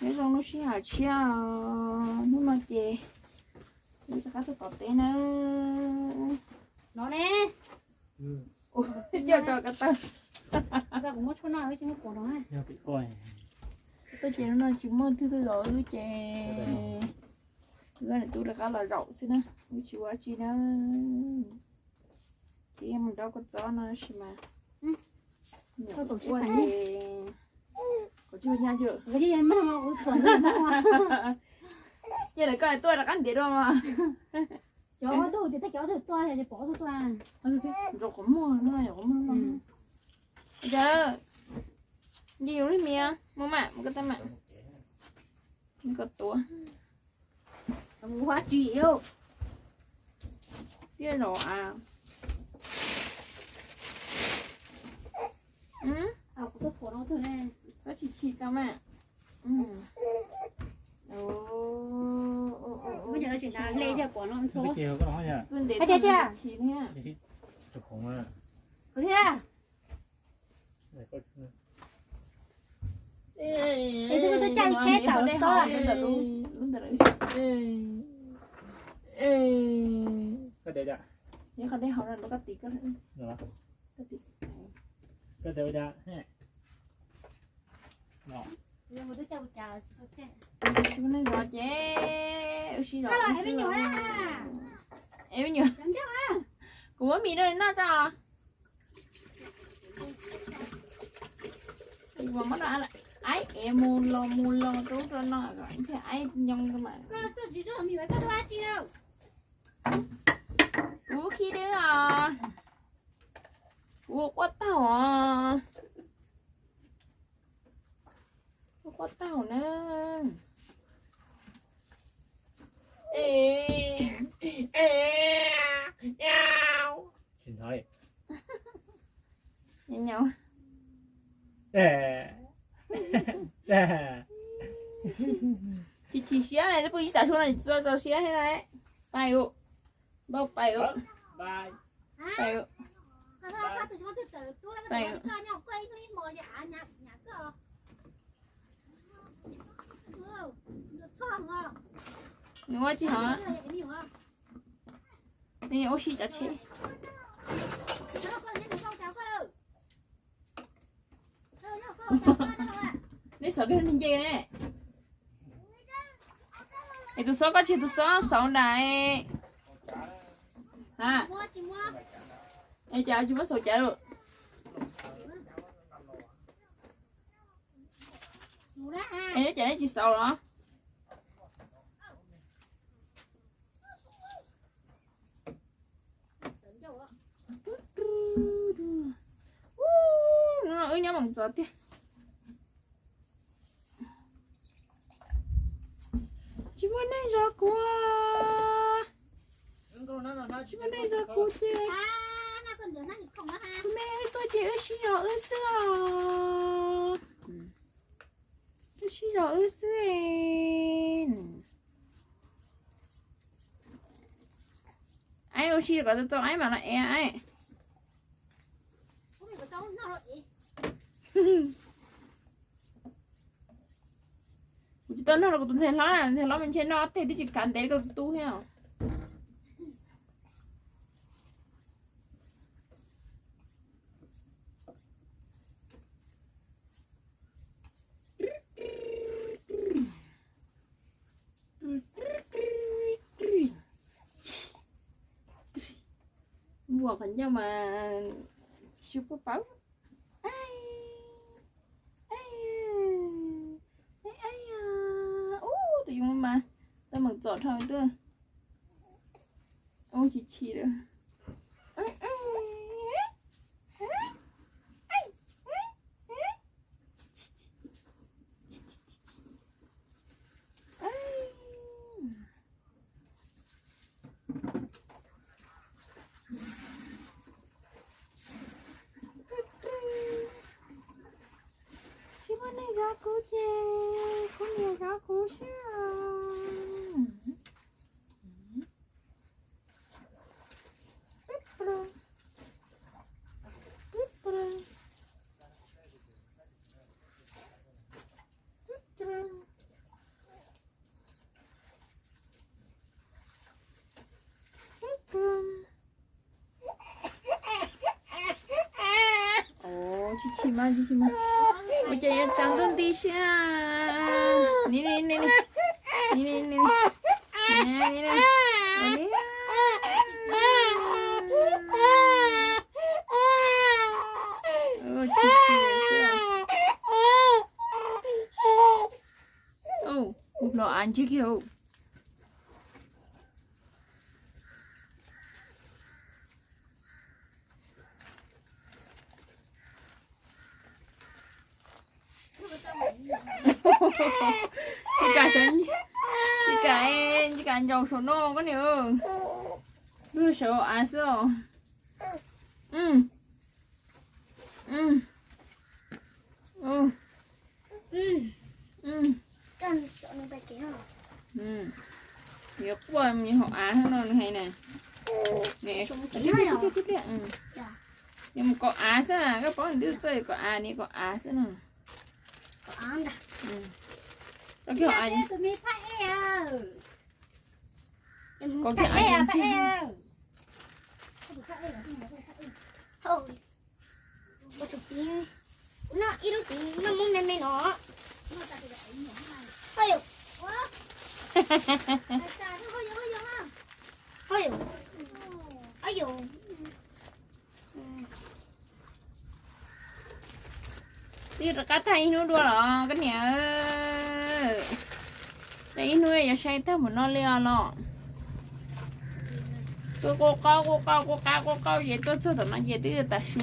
Nyob zoo lub sij hawm tshiab, hnub no ces wb rov qab tuaj tom teb nawb. No ne. Coj rau ko taw. Kuv muab tshuaj no wb tsis muab pov no. Tuaj ces hnub no tsis muaj twg tuaj zov wb ces wb niam tub rov qab los zaum xwb na, wb tsis ua dab tsi na. Ces mus nrog kua txob no tab sis mas nyuam qhuav ua ces kom tsis ua nyab yawm. Ces lawv koj tuaj rov qab ntiav dua mas. Cov ua tug tias tej cov tug tuaj pom tug tuaj. Nrau qhov muag no, qhov muag no. Yog, nce yus lub mias, mus mas, mus ko taw mas. Mus ko tuav. Mus ua dab tsi? Tiaj zos a. Txhob chim chim tau mas. Kuv ntev tuaj chim chim thiab. Es twb tuaj caij tsheb tawm tod. Qhov dej hauv no koj tiv, koj tiv. Tsis muaj neeg zov ces wb sib zov wb xwb. Es me nyuam, kuv muab mis rau noj tso. Aib es mus los mus los rau ub rau no thiaj aib nyoo mas. Kuv khib dwb os. Kuv quaj taug os. Kuv quaj taug na. Chim chim siab na, pw ib tag su no tsis txaus siab thiab na. Pais ub, npau pais ub. Pais ub. Pais ub. Nws ua tsis hov. Nws ua si cov tsheb. Neb xauv peb nce ne. Es tus xob koj tsis tus xob xauv nram. Ha, es cas tsis muab xauv cav lawm? Es neb cas neb tsis xauv los? Ub, hnub no wb nyob Moos Txos tiag. Tsis muaj neeg zov kuv. Tsis muaj neeg zov kuv ces kuv me wb tuaj ces wb sib zov wb xwb os. Wb sib zov wb xwb. Aib ua si kom tau tau aib mam los ev aib. Kuv tsis tau noj rau kuv tus ntxhais hlob na, ntxhais hlob mas ntshe noj ob teg twb tsis kav ntev rau tus tub thiab. Npuas qhov ncauj mas tsis pub paub. Ub, tus yus mas tau meem txom dhau tuaj. Ub, chim chim lawm. Tsis muaj neeg zov kuv ces kuv niam zov kuv xwb. Tsis mas, tsis mas. Ua cas yuav tsav ntuj nti siab. Ni ni ni ni. Ni ni ni ni. Ni ni ni. Ub, hlo av ntsib kiag. Ntsib kam, ntsib kam, ntsib kam ncaus saum no koj niam. Lub saum av xwb os. Yuav quaj mus hauv av no nws hais na. Yuav mus kom av xwb, koj paub nws twb txawj kom av, nim kom av xwb no. Kom kiag av, kom kiag av. Ua tus txiv, kuv noj ib lub txiv noj mub me me no. Ho yus, ho yus, ho yus. Twb rov qab tag ib hnub dua los koj niam. Tag ib hnub yuav sai tag npaum no li os los. Tuaj quaj qaub quaj qaub quaj qab quaj qaub ces tuaj txog tom no ces twb tas su.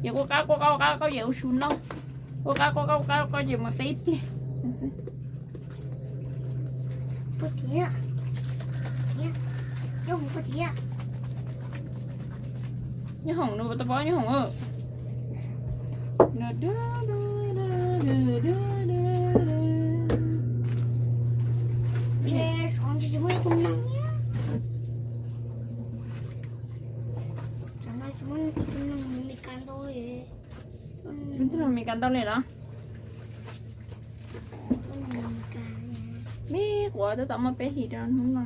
Ces quaj qab quaj qaub quaj qab ces ua su noj. Quaj qab quaj qaub quaj qab ces mus teb tiag xwb. Nyob hoom no tau pom nyob hoom. Tsis muaj tug Meskas ntau li los? Me quav tab tom muaj peb hlis rau hnub no.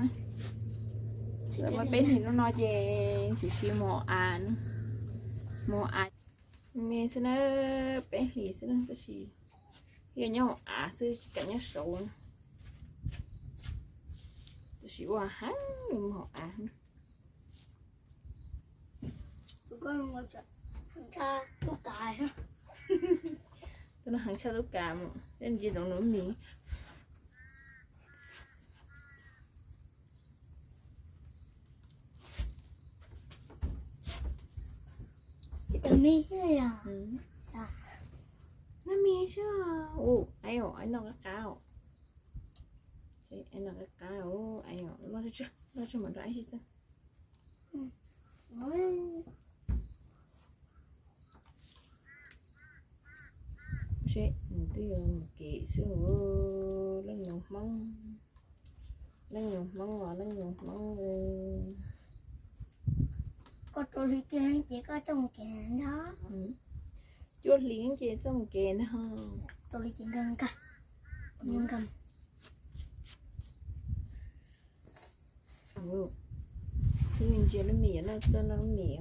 Muaj peb hlis hnub no ces tsis siv mus hauv av, mus hauv av me xwb na, peb hlis xwb na tab sis yog nyob hauv av xwb tsis kam nyob saud na. Tab sis ua heev mus hauv av. Tus no heev tshaj tub kav mus, ntsia ntsoov nws mis. Nab mis xwb. Ub, aib os, aib noj qab qab os. Aib noj qab qab os, aib os, loj tsawg, loj tsawg mam rau aib sib txeeb. Seb, nws twb yuav mus kev xwb. Leej nus Hmoob, leej nus Hmoob os, leej nus Hmoob. Koj rau hli kiag ces koj coj mus kev ntag. Cuaj hli ces txoj mus kev ntag. Rau hli ces nkag nkag, nkag. Twb ntsia lub mis, noj txoj noj lub mis.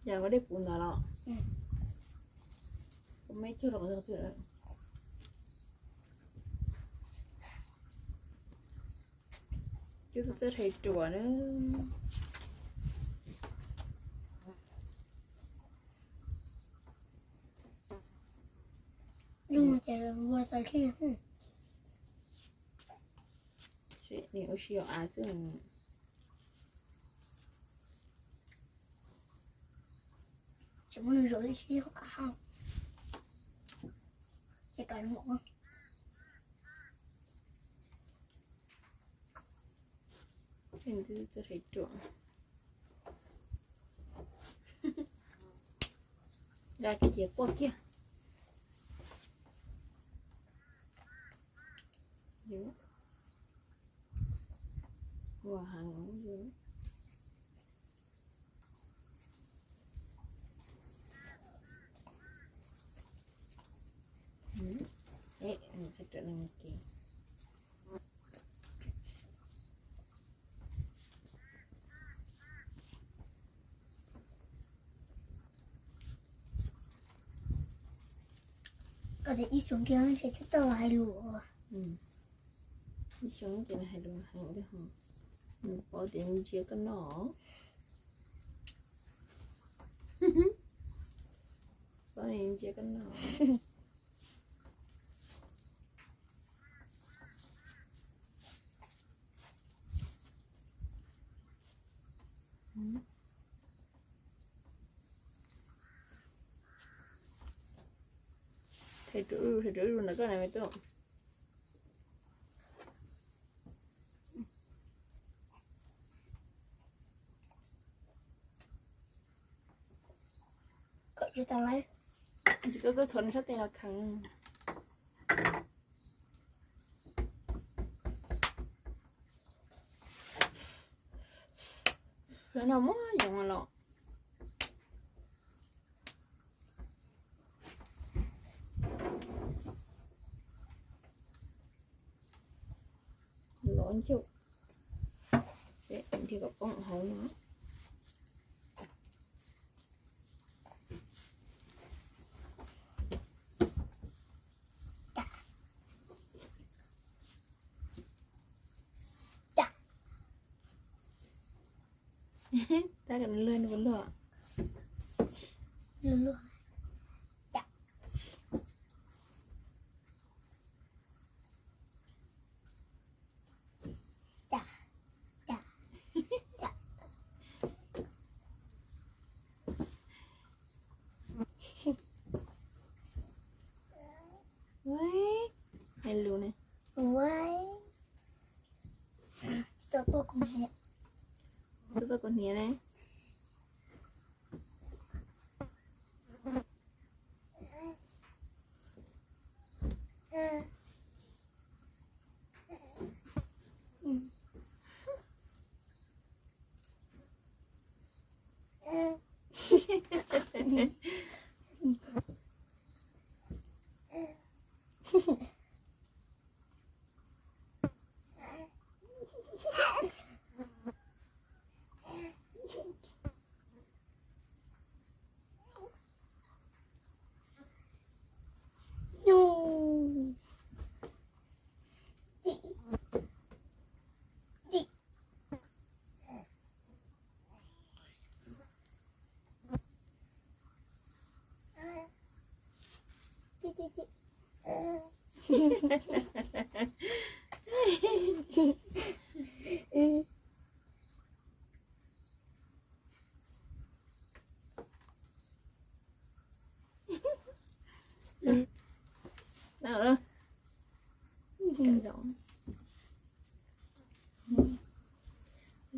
Yog koj dej puv ntawd los? Kuv me cog los twg lawm. Cog txoj txawj rhais ruam na. Nim ua si hauv av xwb. Tsis muaj neeg zaum ib sij hauv av. Ces kav liam. Twb txawj rhais ruam. Nqa kiag ces quaj kiag. Ua heev. Sawv daws mus kev. Koj tias ib xyoo kiag ntshe twb txawj hais lus. Ib xyoo ces hais lus heev li hos. Nws paub tias ntsia koj noj. Paub tias ntsia koj noj. Them rau wb, them rau wb ntawm koj na me tub. Tsis tau txhob nws sab tes los kheev. Lawv no muab yoov los. Lov ncauj, nrhiav kom poob hauv no. Tab kom nws luag, nws puas luag? Luag luag. Hais lus ne. Tsis tau tuaj kuv hniav ne.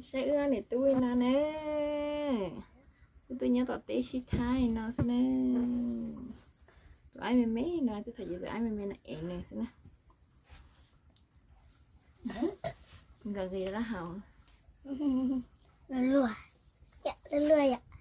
Saib wb niam tub no na, wb twb nyob tom teb sib thaij no xwb na. Tus aib me me no twb thaum ub tus aib me me no ev nws xwb na. Nkawd nqis rau dab hau. Luag luag yom.